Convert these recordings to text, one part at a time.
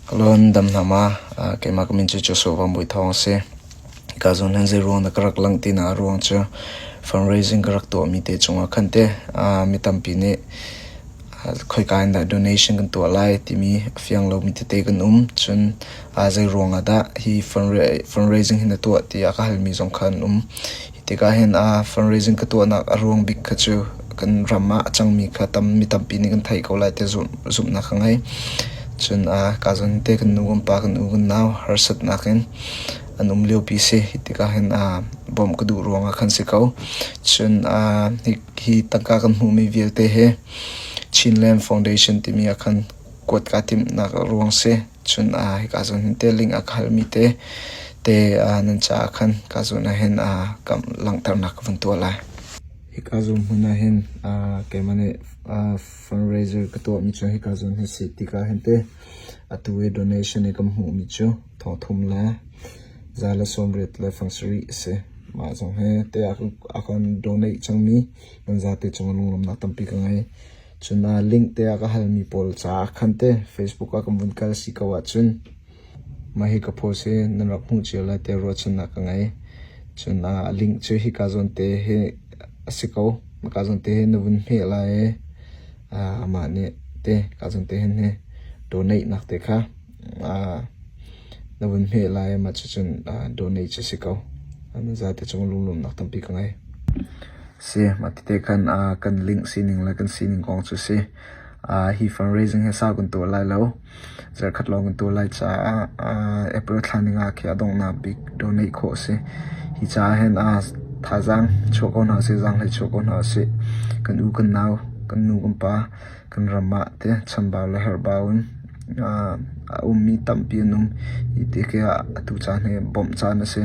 Kalon dam hna ma, keimah ka min cu Joshua Van Bawi Thawng a si. Hika zawn hin zei ruang dah ka rak langh tinak a ruang cu fundraising ka rak tuahmi te cungah khan te mi tampi nih khoika in dah donation kan tuah lai timi a fiang lomi tete kan um. Cun zei ruangah dah hi fundraising hi na tuah tiah ka halmi zong kha an um. Hi tikah hin fundraising ka tuahnak a ruang bik kha cu kan ram ah a cangmi kha mi tampi nih kan theih ko lai tiah zumhnak ka ngei. Cun ka zawn te kan nu kan pa kan u kan nau harsatnak in an um liopi si. Hi tikah hin bawmh ka duh ruangah khan si ko. Cun hi tangka kan hmuhmi vialte hi Chinland Foundation timi ah khan kuat kaa timhnak ruang si. Cun hika zawn hin te link a ka halmi te te nan caah khan ka zawn ah hin langhternak ka vun tuah lai. Hika zawn hmun ah hin keimah nih fundraiser ka tuahmi cu hika zawn hi si tikah hin te atu i donation i kan hmuhmi cu thongthum le 180 le fang sarih a si. Mah zong hi te a kan donate cangmi nan zate cungah lunglawmhnak tampi ka ngei. Cun link te ah ka halmi pawl caah khan te Facebook ah kan vun kal si ko ahcun mah hi ka post hi nan rak hmuh cio lai tiah ruahchannak ka ngei. Cun a link cu hika zawn te hi a si ko. Hika zawn te hi na vun hmeh lai i amah nih te hika zawn te hin hi donate nak te kha na vun hmeh lai i mah cucun donate cu si ko. Nan zate cung lunglawmhnak tampi ka ngei. Si, mah tete khan kan link sining le kan sining kong cu si. Hi fundraising hi sau kan tuah lai lo. Zarhkhat lawng kan tuah lai caah April thla ninga khi a donghnak bik donate khawh a si. Hi caah hin thazaang chuah ko hna usih, zaanghlei chuah ko hna usih. Kan u kan nau, kan nu kan pa, kan ram ah te chambau le herhbau in a ummi tampi an um. Hi ti khi atu caan hi bawmh caan a si.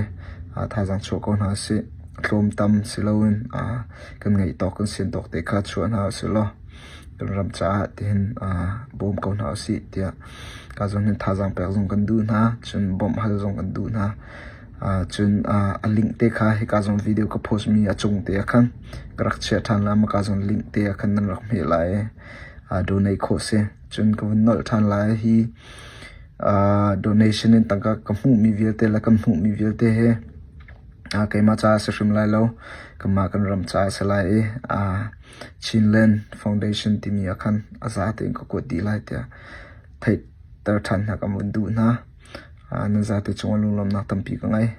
Thazaang chuah ko hna usih. Tlawmtam si loin kan ngeih tawk kan sian tawk te kha chuah hna usih law kan ram caah tihin bawm ko hna usih tiah ka zawn hin thazaang pek zong kan duh hna. Cun bawmh hal zong kan duh hna. Cun a link te kha hika zawn video ka post mi a cung te ah khan ka rak chiah ṭhan lai. Maka zawn link te ah khan nan rak hmeh lai i donate khawh si. Cun ka vun nolh ṭhan lai. Hi donation in tangka ka hmuhmi vialte le kan hmuhmi vialte hi Keimah caah si hrim lai lo. Kanmah kan ram caah a si lai i Chinland Foundation timi ah khan a za tein ka kuat dih lai tiah theihter ṭhan hna kan vun duh hna. Nan zate cungah lunglawmhnak tampi ka ngei.